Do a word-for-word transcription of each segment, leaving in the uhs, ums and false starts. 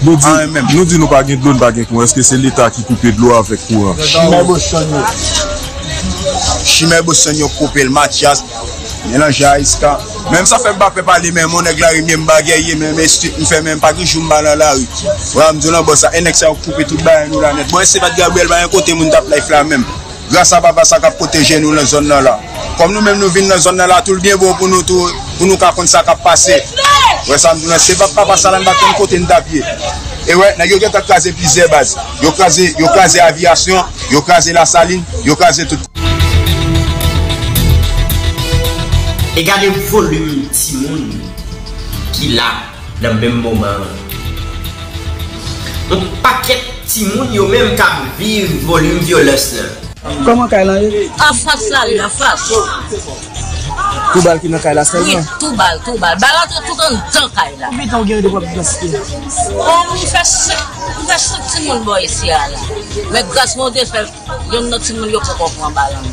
Nou di, nou di nou pa gen dlo, n pa gen kouran. Èske se Leta ki koupe dlo avèk kouran? Chimè Boston yo. Chimè Boston yo koupe l, Matyas, melanje a Iska. Menm sa fè m pa pè pale, men mon nèg la rimye m bagay ye, men, men street m fè, men m pa gen jou m pa nan lari. Wè, m di w nan bò sa, e nèg sa yo koupe tout bagay nou la nèt. Bon, èske pa t Gabriel pa gen kote moun t ap live la menm? Gras a papa sa k ap pwoteje nou nan zòn nan la. Kòm nou menm nou vin nan zòn nan la, tou l byen bon pou nou tou, pou nou ka konn sa k ap pase. Wè sa m di w la, se pa papa sa la n pa konn kote n t ap ye. E wè, nèg yo gentan kraze plizyè baz. Yo kraze, yo kraze Aviyasyon, yo kraze Lasalin, yo kraze tout. E gade volim timoun ki la nan menm moman an. Yon pakèt timoun yo menm k ap viv volim vyolans lan. Kòman kay lan ye? Anfas la, wi, anfas. Tou bal ki nan kay la sèlman? Wi, tou bal, tou bal. Bal antre tout anndan kay la. Konbyen tan ou gen de pwòp gaspiye? O, m fè senk, m fè senk timoun bò isi a la. Men gras Bondye fè, yonn nan timoun yo poko pran bal an.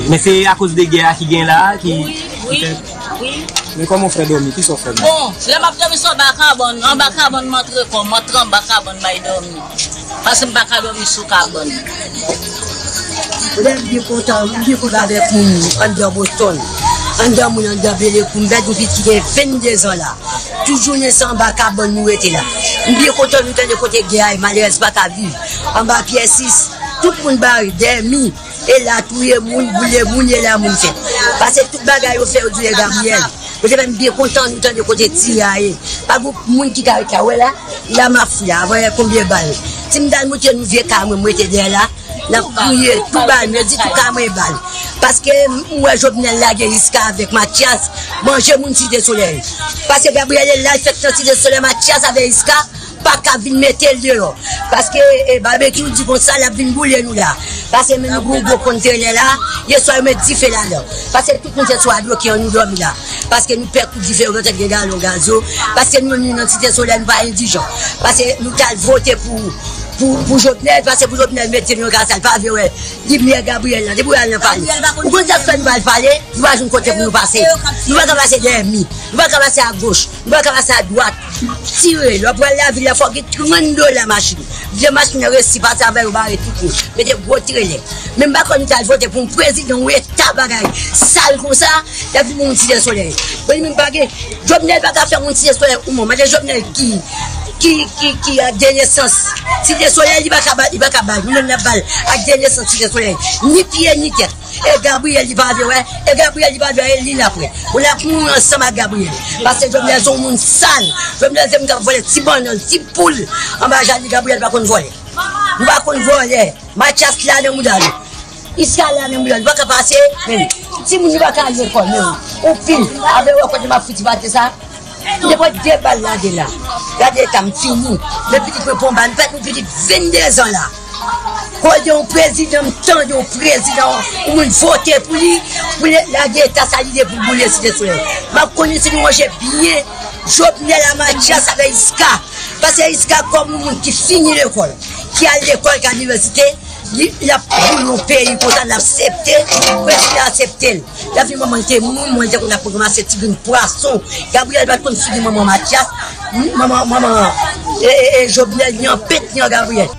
Men se akoz de gè a ki gen la a, ki, wi, wi, ki fè. Wi. Men kòman w fè dòmi? Kisa w fè dòmi? Bon, lè m ap dòmi se anba kabann, anba kabann m antre kò m, m antre anba kabann m al dòmi. Paske m pa ka dòmi sou kabann. Lè m byen kontan, m byen kontan avèk moun anndan Boston. Anndan moun anndan Belekou, m pèdi yon pitit ki gen venndezan la. Tout jounen se anba kabann nou rete la. M byen kontan nou tande kote gè a ye, malerèz pa ka viv. Anba pyè sis, tout moun bare, dèmi. E la touye moun, boule moun, e la moun fèt. Paske tout bagay yo fè yo touye Gabriyèl. Mwen te fè m byen kontan nou tande kote tire a ye. Pa gen moun ki ka rete la. Wè la, la m ap fou la, wè konbyen bal. Si m t al montre nou vye kay mwen, m rete dèyè la, n ap kriye, tou bal, mwen di tou kay mwen bal. Paske m wè Jovenel lage Iska avèk Matyas, manje moun Site Solèy. Paske Gabriyèl la, l fèt nan Site Solèy, Matyas avèk Iska, pa ka vin mete l deyò. Paske, e, Babekyou di konsa, l ap vin boule nou la. Paske men nou gen yon gwo konn trelè la, yèswa yo met dife ladan. Paske tout moun se sou adwoke an nou dòmi la. Paske nou pè kout dife yo, gentan gen galon gaz yo. Paske nou, nou nan Site Solèy, nou pa endijan. Paske nou t al vote pou, pou, pou Jovenel, paske pou Jovenel mete nou nan kay sa, l pa vle wè limyè Gabriyèl la. Depi w al nan pale. Ou konn sa k fè nou pa al pale? Nou pa jwenn kote pou nou pase. Nou pa ka pase dèyè mi. Nou pa ka pase agoch. Nou pa ka pase adwat. Tire. Lè w pral lavil la, fò w gen trant dola machin. Vye machin nan resi pase avè yo, bare tout moun. Mete gwo trelè. Men m pa kwè nou t al vote pou yon prezidan, yon eta bagay sal konsa, y ap vin moun Site Solèy. Bon, li menm pa gen, Jovenel pa ka fè moun Site Solèy ou mò. Mande Jovenel ki, ki, ki, ki ak de nesans Site Solèy, li pa ka ba, li pa ka ba. Nou menm n ap ba l ak de nesans Site Solèy. Ni pye, ni tèt. E Gabriyèl li pa vle wè, e Gabriyèl li pa vle wè, e li l ap wè. Ou l ap mouri ansanm ak Gabriyèl. Paske Jovenel se yon moun sal. Jovenel se moun k ap vòlè ti bannann, ti poul anba jaden. Gabriyèl pa konn vòlè. Nou pa konn vòlè. Matyas la nan mouda nou. Iska la nan mouda nou. Nou pa ka pase menm. Timoun nou pa ka al lekòl menm. Ou pil. Avè wè kote m ap fouti pase sa. M te pran de bal lage la. Gade eta m fini. Men pitit mwen pran bal. M pèdi yon pitit venndezan la. Kote yon prezidan, m tande yon prezidan, yon moun vote pou li, pou li lage eta sa lide pou boule Site Solèy. M ap konnen si nou ranje byen Jovenel a Matyas avè Iska. Paske Iska kòm yon moun ki fini lekòl, ki al lekòl, ki al inivèsite, li, l ap boule yon peyi konsa, l aksepte, prezidan aksepte l. L ap di manman l te moun, mwen te konn ap ranmase ti grenn pwason. Gabriyèl pa t konn figi manman Matyas, manman, manman, e, e, e, Jovenel, ni an pent, ni an Gabriyèl.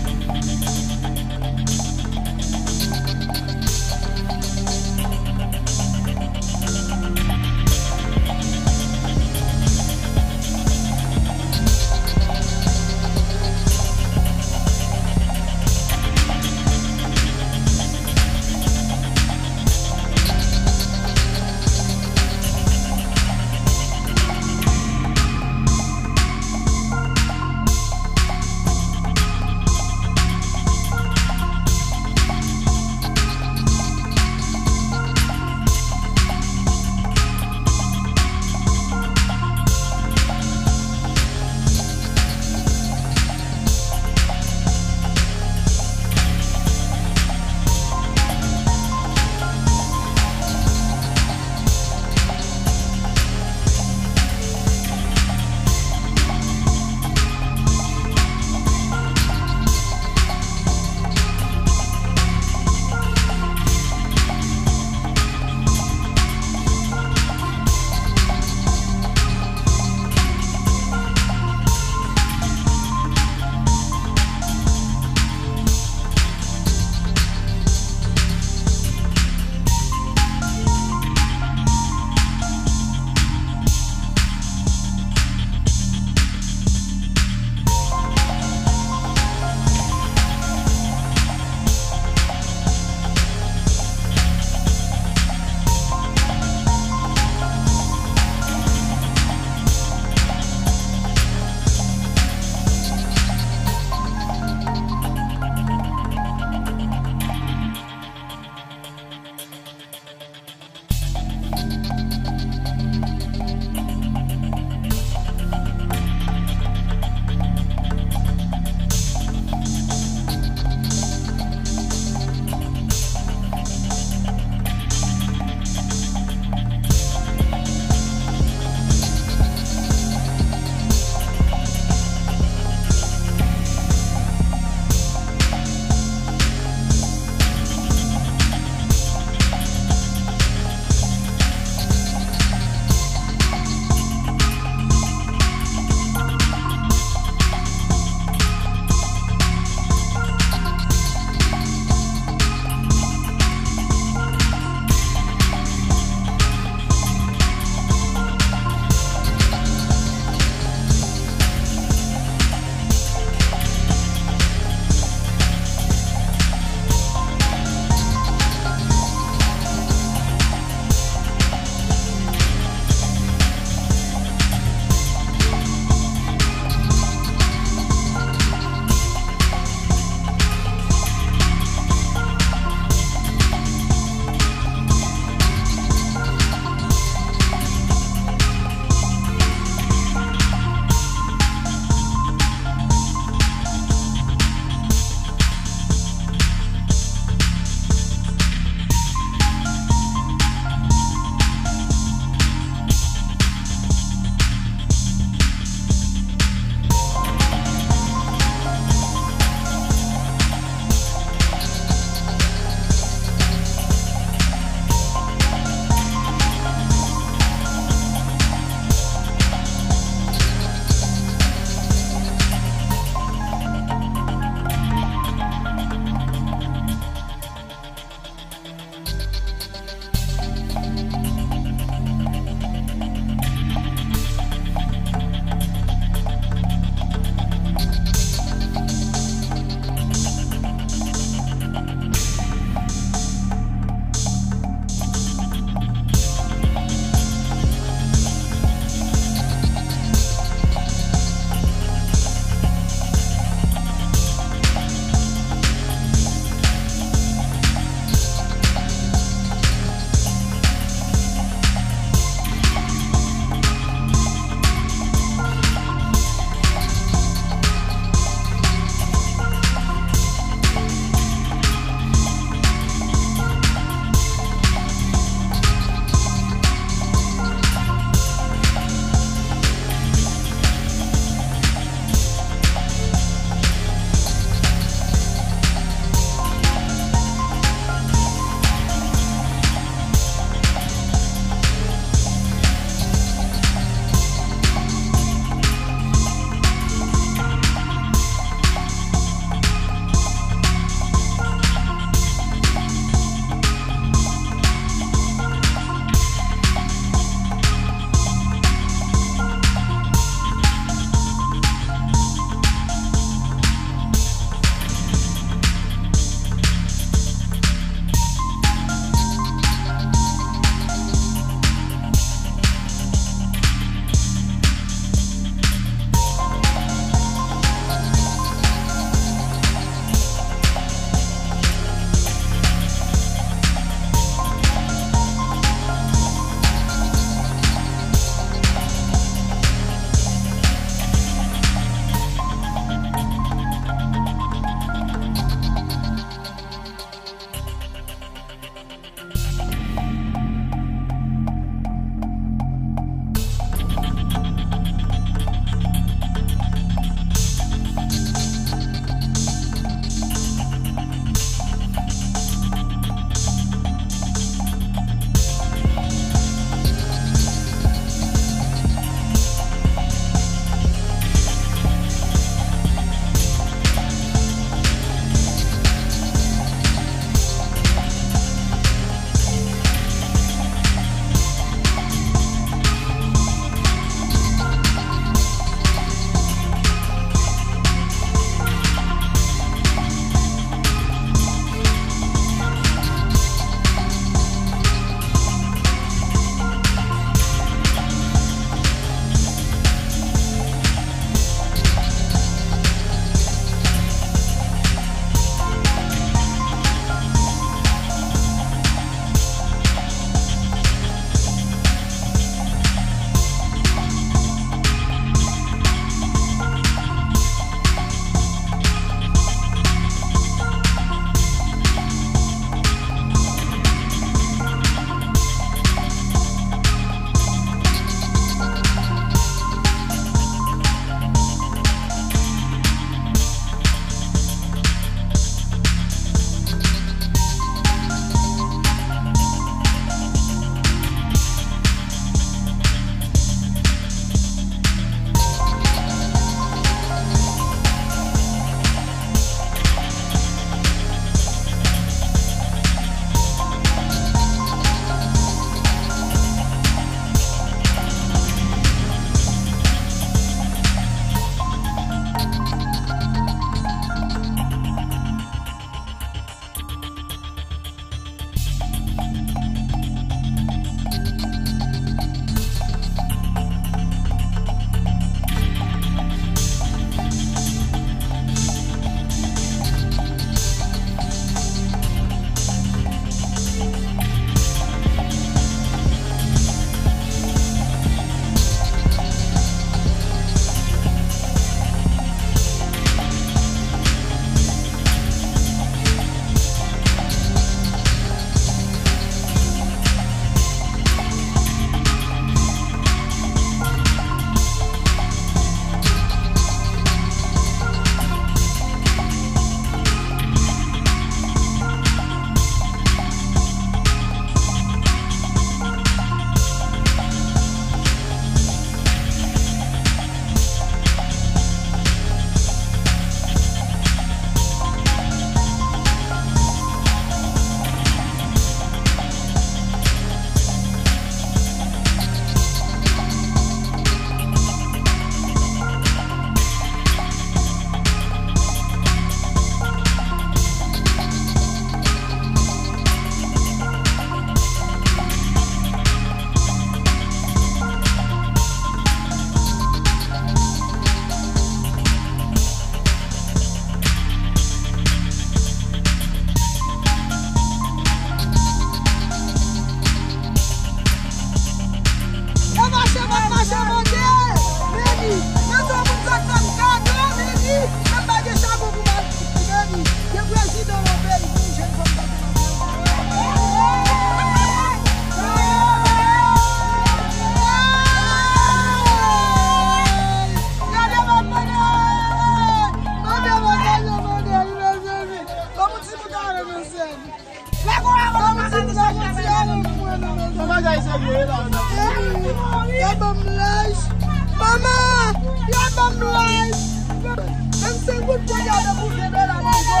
Senk goud pou gade pou ven dola mango.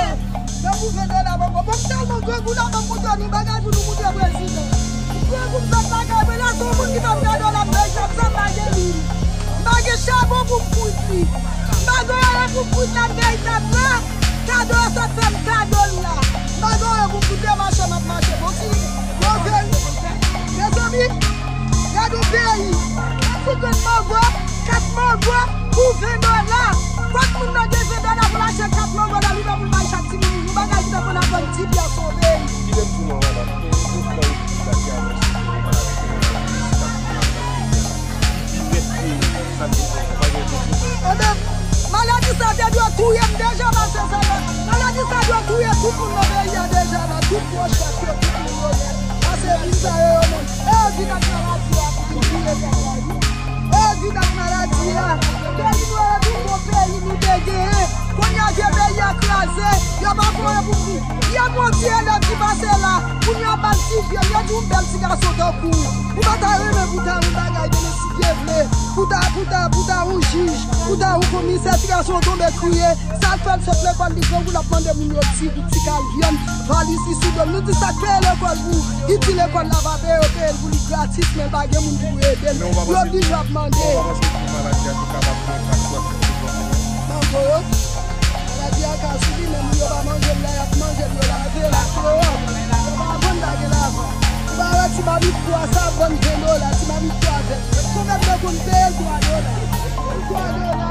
Ven pou ven dola mango. Bon, m tèlman grangou la, ban m montre nou bagay pou nou montre prezidan. Grangou m fè bagay, mwen la, se yon moun ki ban m kado la, m bay tab sa, m pa gen lwil. M pa gen chabon pou m kwit li. M pa gen anyen pou m kwit la, m gen tab la. Kado a, sa fè m kado l la. M pa gen anyen pou m kwit li, mache, m ap mache. Bon, si, bon, ven. Mezanmi, gade yon peyi. Yon ti grenn mango, kat mango pou ven dola. Fòk moun nan gen ven dola pou l achte kat mango nan li menm pou l bay chak timoun li. Yon bagay ki ta konn ap vann di pyès yon peyi. Ki lè m di nou, madanm, gen yon plan etid la ki anonse pou maladi kowonaviris k ap vini nan peyi a. Ki pi nèt ke sa te fè, pa gen kote. Ebyen, maladi sa te dwe touye m deja, pase sa la. Maladi sa dwe touye tout moun nan peyi a deja la, tout pwòch fèt yo, tout moun yo nèt. Pase vin sa yo, yo menm. E yo vin ak maladi a pou vin touye pèp la, wi. E yo vin ak maladi a. Peyi nou an, pi bon peyi nou te genyen. Kounye a, vye peyi a kraze. Yo pa fè anyen pou vin. Yo monte elèv ki pase la. Kounye a, bal ti vye. Yo di yon bèl ti gason tankou w. Ou pa ta renmen pou ta yon bagay demen si Dye vle. Pou ta, pou ta, pou ta yon jij. Pou ta yon komisè. Ti gason tonbe kriye. Sa l fè l sot lekòl, li grangou, l ap mande moun yo ti goud, ti kal vyann, valiz li sou do l. Nou di sa k peye lekòl pou li, di lekòl la pa peye, yo peye l pou li gratis, men pa gen moun ki pou ede l. Li oblije ap mande. Men w pa panse tou maladi a tou kapab gen enpak sou aktivite pwòp nou an? Mango yo. Maladi a ka sou li, men moun yo pa manje l la, y ap manje l, yo lave l ak klowòks. Yo pa vann bagay la avan. Ou pa wè ti mamit pwa sa ap vann ven dola, ti mamit pwa vèt. Konbyen moun konn peye l twa dola? Twa dola.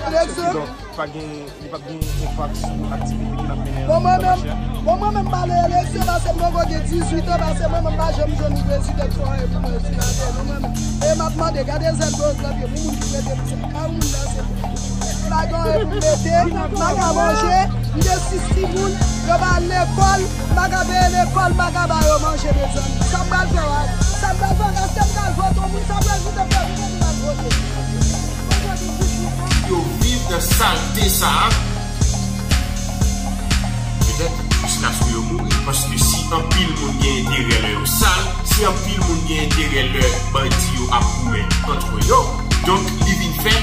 Eleksyon. Donk, pa gen, li p ap gen enpak sou aktivite ke n ap mennen an. Bon, mwen menm, bon, mwen menm, m pale eleksyon, pase m poko gen dizuit an, pase mwen menm, m pa janm jwenn yon prezidan ki fè anyen pou mwen sou latè, non, mwen menm. E m ap mande, gade zèl gwo granpye, pou moun ki rete pou sa. Ka yon moun nan se pou m pa gen anyen pou m mete, m pa ka manje, m gen sis timoun, yo pa al lekòl, m pa ka peye lekòl, m pa ka ba yo manje, mezanmi. Sa m pral fè, sa m pral fè, èske m pral vote yon moun, sa prezidan fè pou mwen, m pral vote. Yo viv nan salte sa a. Petèt jiskaske yo mouri, paske si anpil moun gen enterè lè yo sal, si anpil moun gen enterè lè bandi yo ap goumen ant yo, donk li vin fè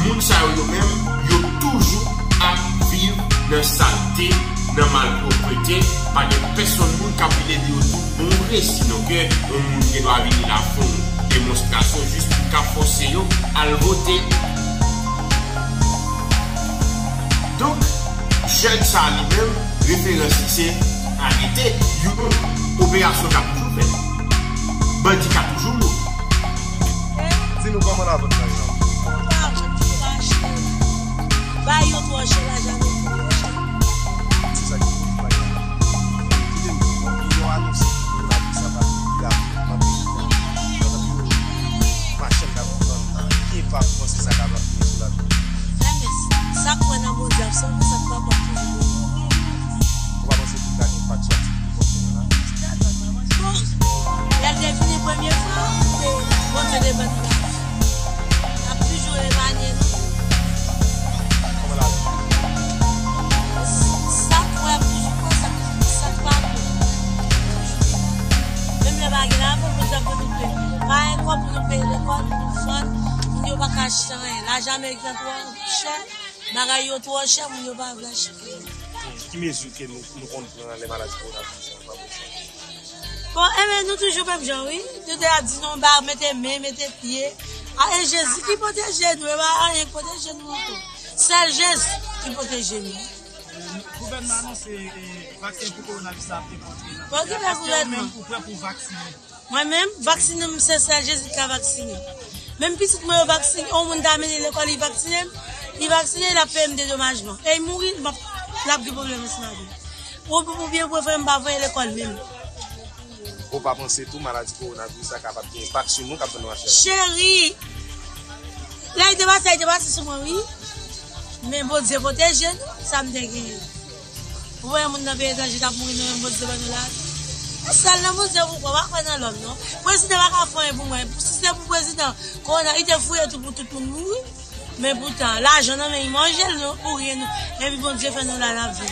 moun sa yo, yo menm, yo toujou ap viv nan salte, nan malpwoprete, pa gen pèsonn moun k ap vin ede yo tou. Bon vre, sinon ke yon moun gen dwa vini la fè yon demonstrasyon jis pou l ka fòse yo al vote. Donk, jèn sa a li menm, referans li se arete yon operasyon k ap toujou fèt. Bandi ka toujou mouri. Di nou kòman lavant la ye la? Lavant twò chè. Bay yo twò chè, lajan yo twò chè. Se sa ki pou fè. Kite m di nou, yo anonse pou lavi sa pa pi grav nan peyi a. Pandan yo machann k ap vann nan, ki enpak ou panse sa kapab gen sou lavi? Sa k kwè nan Bondye ap sove, sa k pa kwè ap toujou mouri. Ou pa panse pou ta gen enpak sou aktivite pwòp nou an la? Bon, lè l te vini premye fwa, Bondye te ban nou lavi. L ap toujou epanye nou. Kòman lavi? Sa k kwè ap toujou kwè, sa k, sa k pa kwè toujou epanye. Menm lè pa gen lajan, Bondye ap ban nou peye. Pa gen kòb pou nou peye lekòl, pou nou vann, moun yo pa ka achte anyen. Lajan ameriken twò chè, bagay yo twò chè, moun yo pa vle achte. Ki mezi ke nou, nou konn pran lè maladi kowonaviris la? Bon, enben, nou toujou menm jan, wi. Nou te ap di nou, ba, mete men, mete pye. A, e Jezi ki pwoteje nou, e pa anyen ki pwoteje nou ankò. Sèl Jezi ki pwoteje nou. Gouvènman anonse, e, vaksen pou kowonaviris la ap demontre nan peyi a. Èske ou menm ou prè pou vaksinen? Mwen menm, vaksinen m, se sèl Jezi ki ka vaksinen. Menm pitit mwen yo vaksinen, yon moun ta mennen lekòl, li vaksinen, li vaksinen, l ap peye m dedomajman. E l mouri, m ap, l ap gen pwoblèm ansanm avè m. Ou, oubyen prefere m pa voye lekòl menm. Ou pa panse tou maladi kowonaviris la kapab gen enpak sou nou k ap vann nan mache a? Cheri, lè l te pase, l te pase sou mwen, wi. Men Bondye pwoteje nou, sa m te genyen. Ou wè moun nan peyi etranje t ap mouri, nou menm Bondye ban nou lavi. E sèl nan Bondye pou kwè, pa kwè nan lòm non. Prezidan pa ka fè anyen pou mwen. Si se pou prezidan, kowona, li te fouye tou pou tout moun mouri. Men poutan, lajan nan men li manje l, non, pou ryen nou. Epi Bondye fè nou la, n ap viv.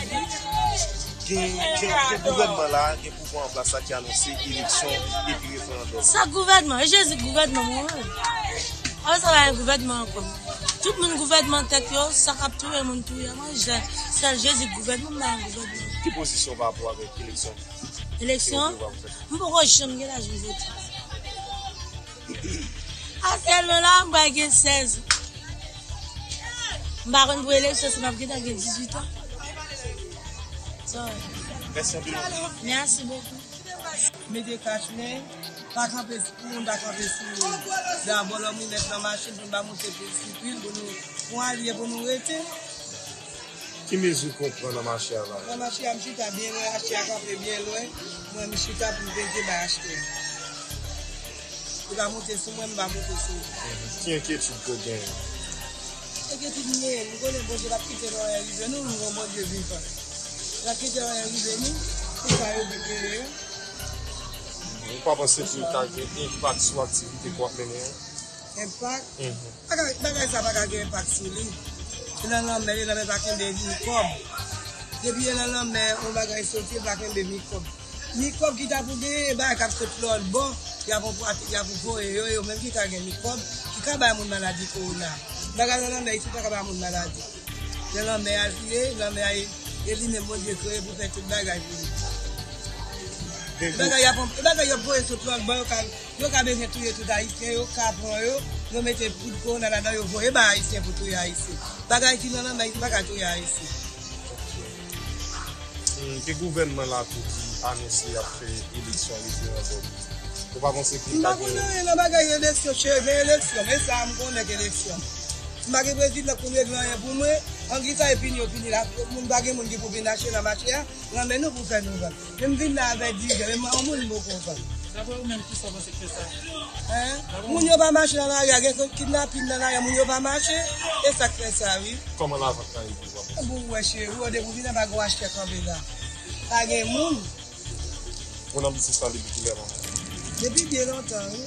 Gen, gen, gen gouvènman la, gen pouvwa an plas la ki anonse eleksyon epi referandòm. Sa gouvènman, e Jezi gouvènman mwen menm. Avan sa pa gen gouvènman ankò. Tout moun gouvènman tèt yo, sa k ap touye moun touye. Mwen, sèl Jezi k gouvènman, m pa gen gouvènman. Ki pozisyon w pa rapò avèk eleksyon? Eleksyon? M poko janm gen laj m vote. Aktyèlman la, m pral gen sèz. M pa konn pou eleksyon, si m ap gentan gen dizuit an. Mèsi anpil. Mèsi bokou. Mete kachnen, pa kanpe, pou moun pa kanpe sou dabò lè w rinèt nan machin pou n pa monte sou pil, pou nou, pou alye pou nou rete. Ki mezi w konn pran nan mache a la? Nan mache a, m chita byen lwen, achte a kanpe byen lwen. Mwen, m chita pou m veye bay achte a. Li pa monte sou mwen, m pa monte sou li. Ki enkyetid ke w genyen? Enkyetid m genyen, m konnen Bondye p ap kite nan anyen rive nou, nou gen yon Bondye vivan. L ap kite anyen rive nou, pou sa yo vin genyen. Ou pa panse ke li ka gen enpak sou aktivite ke w ap mennen an? Enpak? Mhm. Bagay, bagay sa pa ka gen enpak sou li. Li nan lanmè, li lanmè pa kenbe mikòb. Depi li nan lanmè, yon bagay soti, li pa kenbe mikòb. Mikòb ki ta pou genyen, e bagay k ap sot lòt bò, y ap anpòte, y ap voye yo, yo menm ki ka gen mikòb, ki ka bay moun maladi kowona. Bagay nan lanmè isit pa ka bay moun maladi. Nan lanmè a li ye, lanmè a e, e li menm Bondye kreye pou fè tout bagay pou li. E bagay y ap, e bagay y ap voye sot lòt bò, yo ka, yo ka bezwen touye tout Ayisyen, yo ka pran yo, yo mete poud kowona ladan, yo voye bay Ayisyen pou touye Ayisyen. Bagay ki nan lanmè isit pa ka touye Ayisyen. Hmm, gen gouvènman la tou ki anonse y ap fè eleksyon referandòm. Ou pa panse ke... M pa konn anyen nan bagay eleksyon, cheri, men eleksyon, men sa a m konnen k eleksyon. Si m pa gen prezidan k konn regle anyen pou mwen, an ki sa e pini yo pini la, moun pa gen moun ki pou vin achte nan mache a, renmen nou pou fè nou vann. Men m vin la avèk dizè, men mwen, yon moun m poko vann. Daprè ou menm, kisa w panse k fè sa? Hein? Moun yo pa mache nan lari a, gen kidnapin nan lari a, moun yo pa mache, e sa k fè sa, wi. Kòman lavant la ye pou ou? Bon, ou wè, cheri, ou wè, depi w vin anba gen yon achtè kanpe la. Pa gen moun. Ou nan biznis la depi kilè, manman? Depi byen lontan, wi.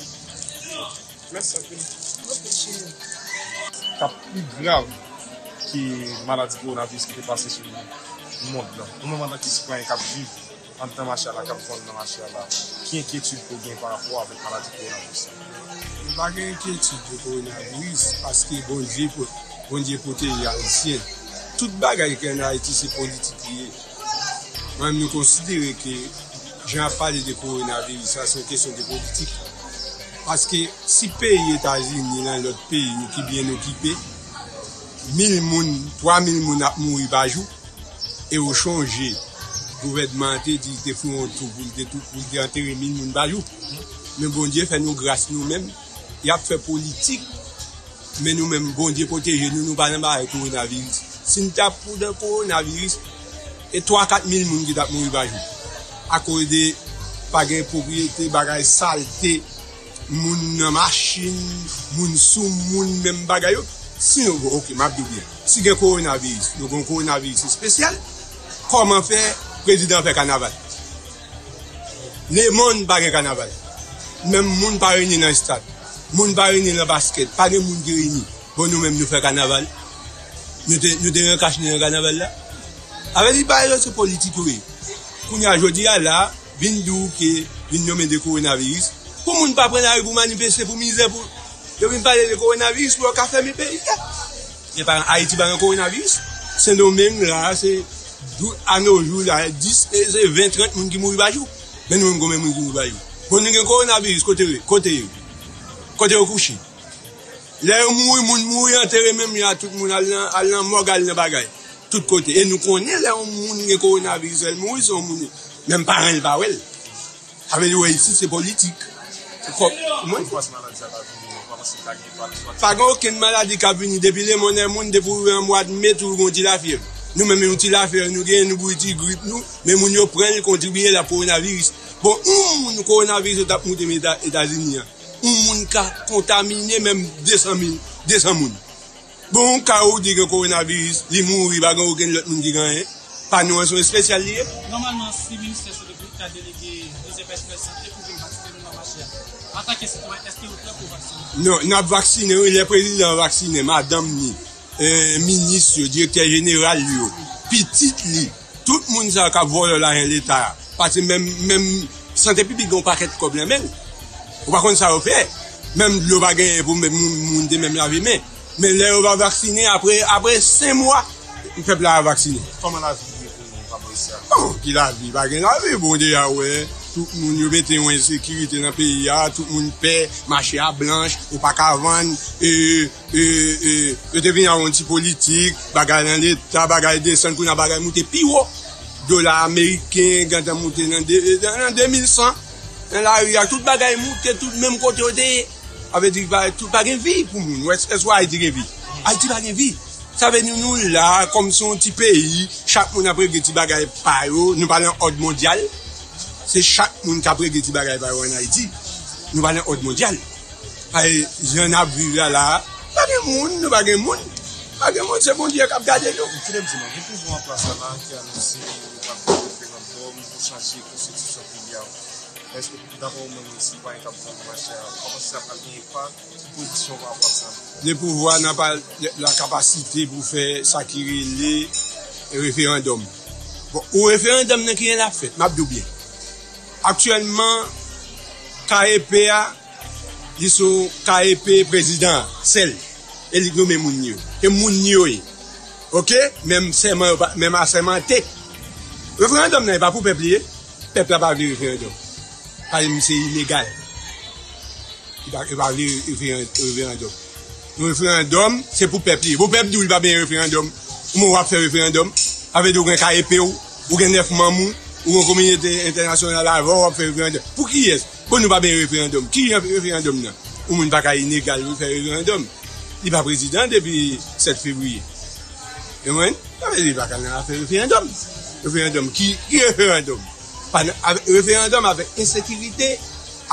Mèsi anpil. Ok, cheri. Ka pi grav ke maladi kowonaviris ki te pase sou mond lan. Ou menm antanke sitwayen k ap viv anndan mache a la, k ap vann nan mache a la, ki enkyetid ke w gen pa rapò avèk maladi kowonaviris la? M pa gen enkyetid pou kowonaviris, paske Bondye pwo-, Bondye pwoteje Ayisyen. Tout bagay ki ann Ayiti, se politik li ye. Mwen menm, nou konsidere ke jan y ap pale de kowonaviris la, se yon kesyon de politik. Paske si peyi Etazini, nan lòt peyi yo ki byen okipe, mil moun, twa mil moun ap mouri pa jou, e w chonje, gouvènman an te di li te fè yon tou pou l te tou, pou l te antere mil moun pa jou. Men Bondye fè nou gras nou menm, y ap fè politik, men nou menm, Bondye pwoteje nou, nou pa nan bagay kowonaviris. Si n t ap pran kowonaviris, e twa kat mil moun ki t ap mouri pa jou. Akoz de pa gen pwopriyete, bagay salte, moun nan machin, moun sou moun, menm bagay yo. Si nou, bon, ok, m ap di w byen. Si gen kowonaviris, nou gen yon kowonaviris espesyal, kòman fè prezidan fè kanaval? Lemonn pa gen kanaval. Menm moun pa reyini nan estad. Moun pa reyini nan baskèt. Pa gen moun ki reyini. Bon, nou menm, nou fè kanaval. Nou te, nou te ren kach nan kanaval la. Avè di bagay yo se politik yo ye. Kounye a, jodi a la, vin di w ke vin nonmen de kowonaviris. Pou moun pa pran lari pou manifeste pou mizè, pou yo vin pale de kowonaviris, pou yo ka fèmen peyi a. E pa, Ayiti pa gen kowonaviris. Sendomeng la, se, jou, a no jou la, dis, e se ven, trant moun ki mouri pa jou. Men nou menm, konbyen moun ki mouri pa jou? Bon, nou gen kowonaviris, kote yo, kote yo? Kote yo kouche? Lè yo mouri, moun mouri, antere menm jan a tout moun, al nan, al nan mòg, al nan bagay. Tout kote. E nou konnen lè yon moun gen kowonaviris, lè l mouri, se yon moun, menm paran l pa wè l. Sa vle di, wè, isit, se politik. Se kòb, mwen. Poukwa se maladi sa ka vini? Ou pa panse li ka gen enpak sou... Pa gen okenn maladi k ap vini. Depi lemonn e moun, depi w rive an mwa de me, toujou gen yon ti lafyèv. Nou menm, yon ti lafyèv nou genyen, nou boure ti grip nou, men moun yo pran l, kontribye l a kowonaviris. Bon, yon moun kowonaviris yo t ap moute men Eta-, Etazini an. Yon moun ka kontamine menm de san mil, de san moun. Bon, yon ka ou di gen kowonaviris, li mouri, pa gen okenn lòt moun ki gen anyen. Pa nou an, se yon espesyal li ye. Nòmalman, si Ministè Sante Piblik ta delege plizyè pèsonèl sante pou vin vaksinen nou nan mache a, antanke sitwayen, èske nou prè pou vaksinen? Non, n ap vaksinen, wi, lè prezidan an vaksinen, madanm ni, eh, minis yo, direktè jeneral yo, pitit li, tout moun sa yo k ap vòlò lajan leta a. Paske menm, menm sante piblik gen yon pakèt kòb nan men l. Ou pa konn sa yo fè. Menm dlo pa genyen pou moun, moun te menm lave men. Men lè yo pa vaksinen, apre, apre senk mwa, pèp la vaksinen. Kòman lavi ye pou nou, papa Issa? Bon, ki lavi? Pa gen lavi, bon, deja wè, tout moun yo mete yon ensekirite nan peyi a, tout moun pè, mache a blanch, ou pa ka vann, e, e, e, yo te vin ak yon ti politik, bagay nan leta, bagay desann, kounye a bagay moute pi wo. Dola ameriken gentan moute nan de, nan, nan de mil san, nan lari a, tout bagay moute, tout menm kote yo te ye. Sa vle di, pa, tout pa gen vi pou moun. Ou èske, èske Ayiti gen vi? Ayiti pa gen vi. Sa vle di, nou la, kòm se yon ti peyi, chak moun ap regle ti bagay pa yo, nou pa nan òd mondyal. Se chak moun k ap regle ti bagay pa yo ann Ayiti. Nou pa nan òd mondyal. Ay, jan n ap viv la, la, pa gen moun, nou pa gen moun. Pa gen moun, se Bondye k ap gade nou. Kilè m di nou, gen pouvwa an plas la, la, ki anonse yo pral fè referandòm pou chanje konstitisyon peyi a. Èske, dapre ou menm, sitwayen k ap viv mache a, ou pa panse sa pral gen enpak? Ki pozisyon ou pa rapò a sa? Le pouvwa nan pa la kapasite pou fè sa ki rele referandòm. Bon, ou referandòm nan ki jan l ap fèt? M ap di w byen. Aktyèlman, K E P a, li sou K E P prezidan an, sèl. E li k nonmen moun li yo. E moun li yo ye. Oke? Menm sèman yo pa, menm asèmante. Referandòm nan, e pa pou pèp li ye. Pèp la pa vle referandòm. Paske misye ilegal. Li pa, li pa vle referan-, referandòm. Yon referandòm, se pou pèp li. Pou pèp di w li pa benyen referandòm. Kouman w ap fè referandòm? Sa vle di w gen K E P w, ou gen nèf manm ou, ou gen kominote entènasyonal avè w, w ap fè referandòm. Pou kiyès? Bon, nou pa benyen referandòm. Ki jan referandòm nan? Yon moun pa ka ilegal pou l fè referandòm. Li pa prezidan depi sèt fevriye. Ou konprann? Sa vle di li pa ka nan afè referandòm. Referandòm ki, ki referandòm? Pa nan, avèk, referandòm avèk ensekirite,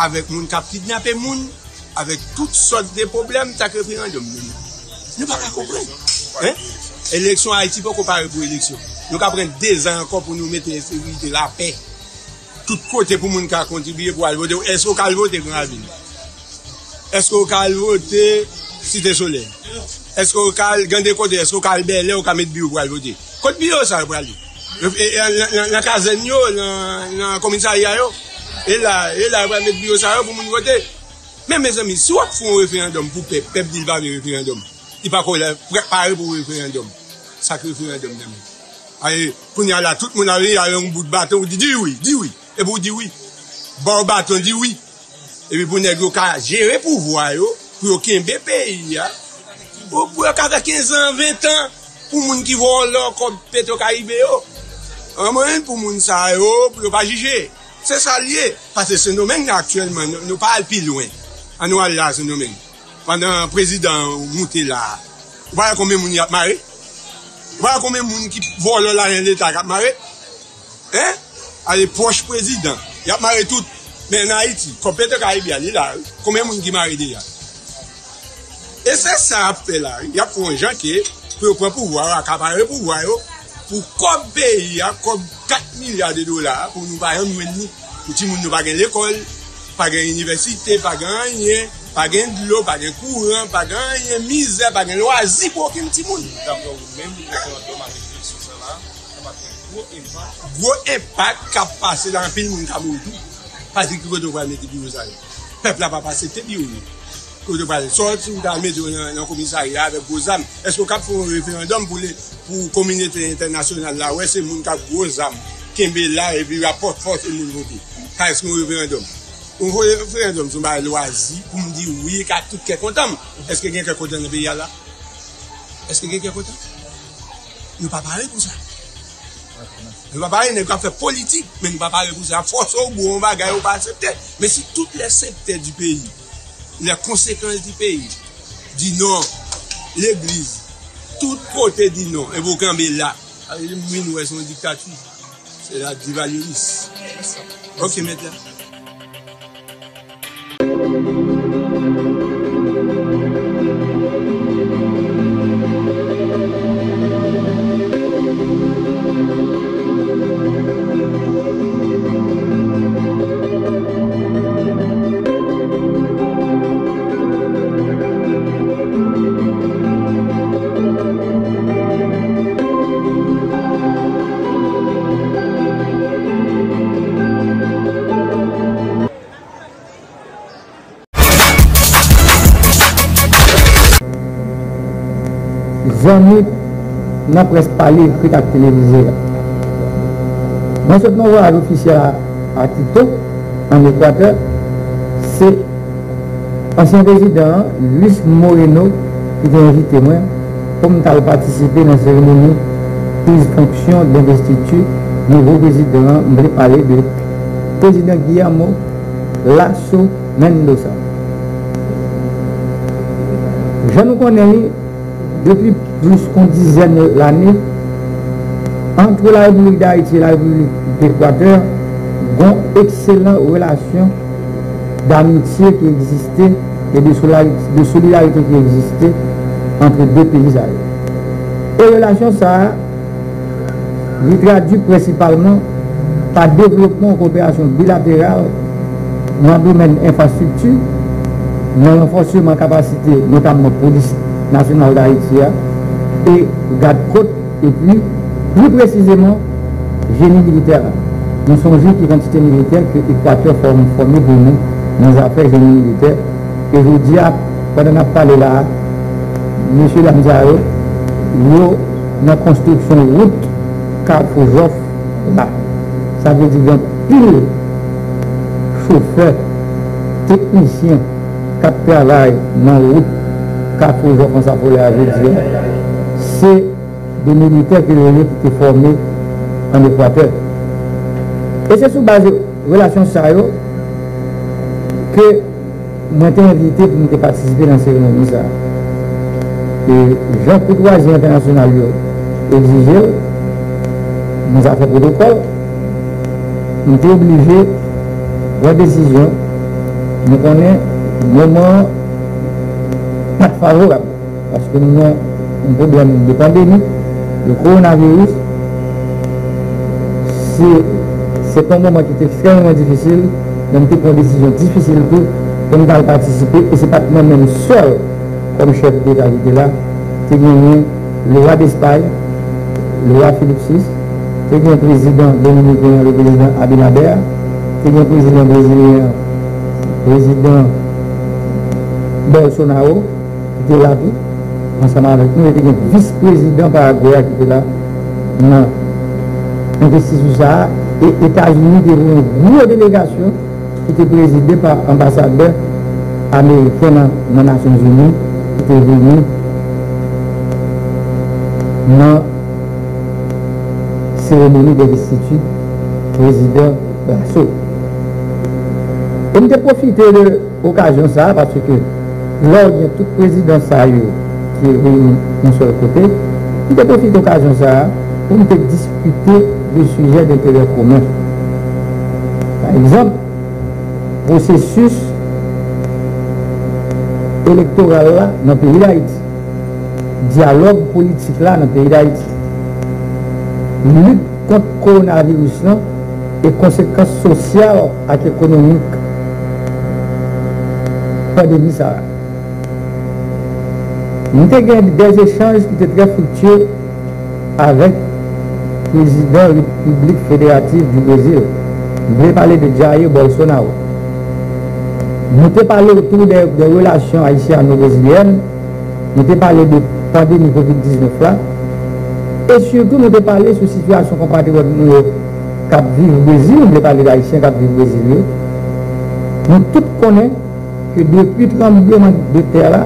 avèk moun k ap kidnape moun, avèk tout sòt de pwoblèm, sa k referandòm menm? Nou pa ka konprann. Hein? Eleksyon, Ayiti poko pare pou eleksyon. Nou ka pran dezan ankò pou nou mete ensekirite, lapè. Tout kote pou moun ka kontribiye pou al vote. Èske w ka al vote Gran Ravin? Èske w ka al vote Site Solèy? Èske w ka al, gen de kote, èske w ka al Bèlè, w ka met biwo pou al vote? Kot biwo sa yo prale? E, e, nan, nan, nan kazèn yo, nan, nan komisarya yo? E la, e la yo pral met biwo sa yo pou moun vote. Men, mezanmi, si w ap fè yon referandòm pou pèp, pèp di l pa vle referandòm, li pa ko la, pare pou referandòm. Sa k referandòm nan men? Aye, kounye a la, tout moun ap vini avèk yon bout baton, ou di, di wi, di wi. Epi ou di wi. Ba w baton, di wi. Epi pou nèg yo ka jere pouvwa yo, pou yo kenbe peyi a. Pou, pou yo ka fè kenz an, ven tan, pou moun ki vòlò kòb Petwokaribe yo. Anmwey, pou moun sa yo, pou yo pa jije. Se sa l ye. Paske Sendomeng nan aktyèlman, nou, nou pa al pi lwen. Ann nou al la, Sendomeng. Pandan prezidan an moute la, ou pa wè konbyen moun y ap mare? Ou pa wè konbyen moun ki vòlò lajan leta k ap mare? Hein? Ale pwòch prezidan, y ap mare tout. Men ann Ayiti, kòb Petwokaribe a, li la, wi. Konbyen moun ki mare deja? E se sa y ap fè la, wi. Y ap fè yon jan ke pou yo pran pouvwa yo, akapare pouvwa yo, pou kòb peyi a, kòb kat milya de dola a, pou nou pa janm jwenn li. Pou timoun nou pa gen lekòl, pa gen inivèsite, pa gen anyen, pa gen dlo, pa gen kouran, pa gen anyen, mizè, pa gen lwazi pou okenn timoun. Daprè ou menm, referandòm avèk eleksyon sa la, sa va fè gwo enpak. Gwo enpak k ap pase la, anpil moun ka mouri tou. Paske ki kote w pral mete biwo sa yo? Pèp la p ap aksepte biwo yo. Kote w pral sòti, ou ta mete yo nan, nan komisarya avèk gwo zam. Èske w ka ap fè yon referandòm pou le, pou kominote entènasyonal la wè se moun k ap gwo zam kenbe la epi y ap fò-, fòse moun vote? Sa èske yon referandòm? Yon referandòm se yon bagay lwazi pou m di wi ak tout kè kontan m. Èske gen kè kontan nan peyi a la? Èske gen kè kontan? Nou pa pare pou sa. Nou pa pare, nèg yo ap fè politik, men nou pa pare pou sa. Y ap fòse w bwè yon bagay ou pa aksepte. Men si tout lè sektè di peyi, lè konsekans di peyi, di non, legliz, tout kote di non, epi w kanpe la. Sa vle di, wi, nou wè se yon diktati. Se la divalyeris. Ok, mèt la. Zanmi nan près pale, ekri ak televize a. Mwen sot nan vwayaj ofisyèl a, a Quito, ann Ekwatè. Se ansyen prezidan an, Luis Moreno, ki te envite mwen pou m t al patisipe nan seremoni priz fonksyon denvestiti nouvo prezidan an. M vle pale de Prezidan Guillermo Lasso Mendoza. Jan nou konnen li, depi plis ke yon dizèn lane, ant Larepiblik Dayiti e Larepiblik Ekwatè, gen yon ekselan relasyon damitye ki egziste e de solari-, de solidarite ki egziste ant de peyi sa yo. E relasyon sa a, li tradui prensipalman pa devlopman koperasyon bilateral nan domèn enfrastrikti, nan ranfòsman kapasite, notamman Polis Nasyonal Dayiti a, e gad kot, epi, pli presizeman, jeni militè la. Nou sonje ki kantite militè ke Ekwatè fòm-, fòme pou nou nan zafè jeni militè. E jodi a, pandan n ap pale la a, mesye dam sa yo, yo nan konstriksyon wout Kafou Jòf la. Sa vle di gen anpil chofè, teknisyen k ap travay nan wout Kafou Jòf Anse Affolay a jodi a. Se de militè ke yo ye ki te fòme ann Ekwatè. E se sou baz relasyon sa yo ke mwen te envite pou m te patisipe nan seremoni sa a. E jan koutwazi entènasyonal yo egzije l, nan zafè pwotokòl, m te oblije pran desizyon. Nou konnen moman an pa t favorab. Paske nou nan yon pwoblèm de pandemi, de kowonaviris. Se, se te yon moman ki te ekstrèmeman difisil, men m te pran desizyon difisil tou pou m t al patisipe, e se pa t mwen menm sèl kòm chèf deta ki te la, te genyen lewa Despay, lewa Filip sis, te gen prezidan dominiken an, le prezidan Abinader, te gen prezidan brezilyen an, prezidan Bolsonaro, ki te la tou, ansanm avèk nou, e te gen vis prezidan Paragwe a ki te la nan envestiti sa a, e Etazini te voye yon gwo delegasyon ki te prezide pa anbasadè ameriken nan, nan Nasyonzini, ki te vini nan seremoni denvestiti prezidan Lasso. E m te pwofite de okazyon sa a, paske lè w gen tout prezidan sa yo ki reyini yon sèl kote, m te pwofite okazyon sa a pou m te diskite de sijè denterè komen. Pa egzanp, pwosesis elektoral la nan peyi Dayiti, dyalòg politik la nan peyi Dayiti, lit kont kowonaviris lan e konsekans sosyal ak ekonomik pandemi sa a. Nou te gen de echanj ki te trè friktye avèk prezidan Repiblik Federatif di Brezil. M vle pale de Jair Bolsonaro. Nou te pale otou de, de relasyon ayisyano-brezilyèn, nou te pale de pandemi kovid diznèf la, e sitou nou te pale sou sitiyasyon konpatriyòt nou yo k ap viv Brezil, m vle pale de Ayisyen k ap viv Brezil yo. Nou tout konnen ke depi tranbleman de tè la,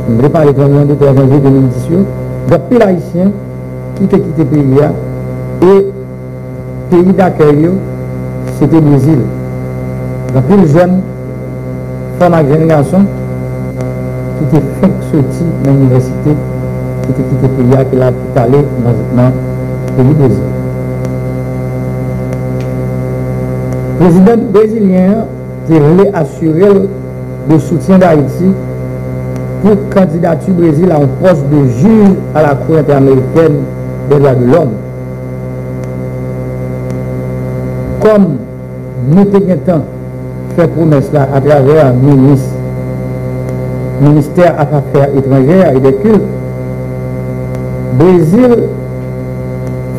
m vle pale tranbleman de tè janvye de mil dis yo, gen anpil Ayisyen ki te kite peyi a, e peyi dakèy yo, se te Brezil. Gen anpil jèn, fanm ak jèn gason, ki te fenk soti nan inivèsite, ki te kite peyi a, ki la pou t ale nan, nan peyi Brezil. Prezidan brezilyen an te vle asire l de soutyen Dayiti pou kandidati Brezil a yon pòs de jij a la Cour Interaméricaine des Droits de l'Homme. Kòm nou te gentan fè pwomès la atravè minis, ministè a Afè Etranjè e dè Kilt, Brezil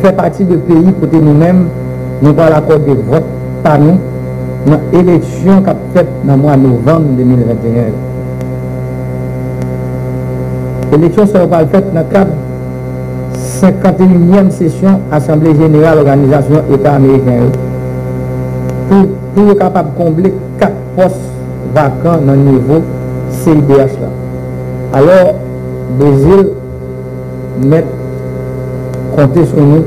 fè pati de peyi kote nou menm, nou pral akòde vòt pa nou nan eleksyon k ap fèt nan mwa novanm de mil venteyen yo. Eleksyon sa yo pral fèt nan kad senkanteyinnyèm sesyon Asanble Jeneral Òganizasyon Eta Ameriken yo, pou, pou yo kapab konble kat pòs vakan nan nivo C I D H la. Alò, Brezil mèt konte sou nou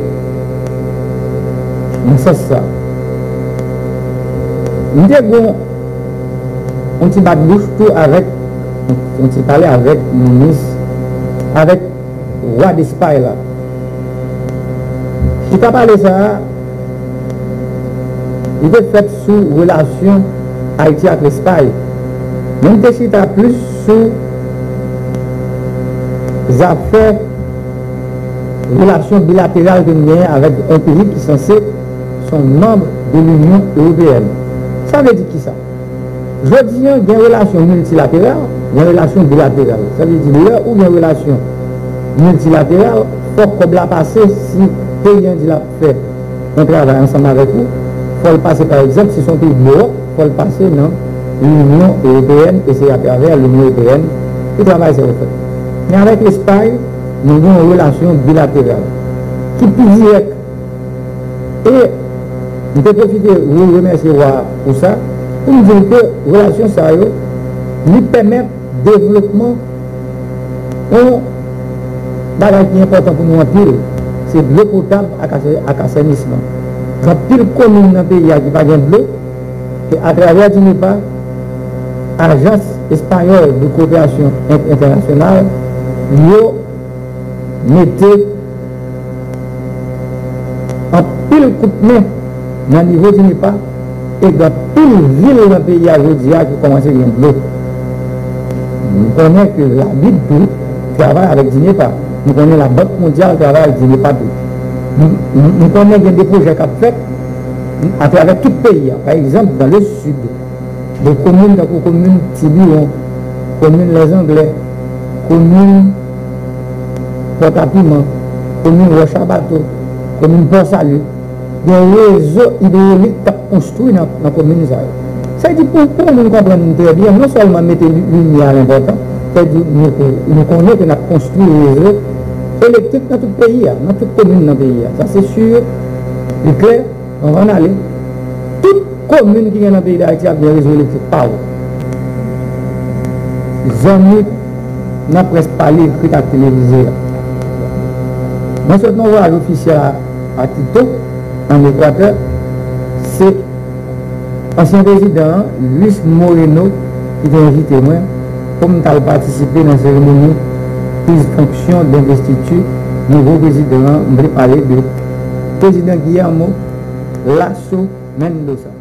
nan sans sa. M te gon yon ti bat bouch tou avèk, yon ti pale avèk minis, avèk wa Despay la. Chita pale sa a, li te fèt sou relasyon Ayiti ak Lespay. Men m te chita plis sou zafè relasyon bilateral ke n genyen avèk yon peyi ki sanse se yon manm de Linyon Ewopeyèn. Sa vle di kisa? Jodi a, gen relasyon miltilateral, gen relasyon bilateral. Sa vle di, lè ou gen relasyon miltilateral, fòk kòb la pase, si peyi an di l ap fè yon travay ansanm avèk ou, fò l pase, pa egzanp, si se yon peyi dewò, fò l pase nan Linyon Ewopeyèn, e se atravè Linyon Ewopeyèn ke travay sa yo fèt. Men avèk Lespay, nou gen yon relasyon bilateral ki pi dirèk. E m te pwofite re-, remèsye wa a pou sa, pou m di l ke relasyon sa yo, li pèmèt devlopman yon bagay ki enpòtan pou nou anpil, se dlo potab ak asè-, ak asènisman. Gen anpil komin nan peyi a ki pa gen dlo, e atravè DINEPA, Ajans Espayòl de Kowoperasyon En-, Entènasyonal, yo mete anpil kout men nan nivo DINEPA, e gen anpil vil nan peyi a jodi a ki kòmanse gen dlo. Nou konnen ke Labib tou travay avèk DINEPA. Nou konnen Labank Mondyal travay avèk DINEPA tou. Nou, nou, nou konnen gen de pwojè k ap fèt atravè tout peyi a. Pa egzanp, dans le sud, de komin tankou komin Tibiwon, komin Lèzanglè, komin Pòtapiman, komin Wòch a Bato, komin Pòsali, gen rezo idwolik k ap konstwi nan, nan komin sa yo. Sa vle di, pou, pou moun konprann nou trè byen, non sèlman mete li-, limyè a enpòtan, sa vle di nou, nou konnen ke n ap konstwi rezo elektrik nan tout peyi a, nan tout komin nan peyi a. Sa se si, li klè. Anvan n ale, tout komin ki gen nan peyi Dayiti ap gen rezo elektrik pa yo. Zanmi nan près pale, ekri ak televize a. Mwen sot nan vwayaj ofisyèl a, a Quito, ann Ekwatè, se ansyen prezidan an, Luis Moreno, ki te envite mwen pou m t al patisipe nan seremoni priz fonksyon denvestiti nouvo prezidan an. M vle pale de Prezidan Guillermo Lasso Mendoza.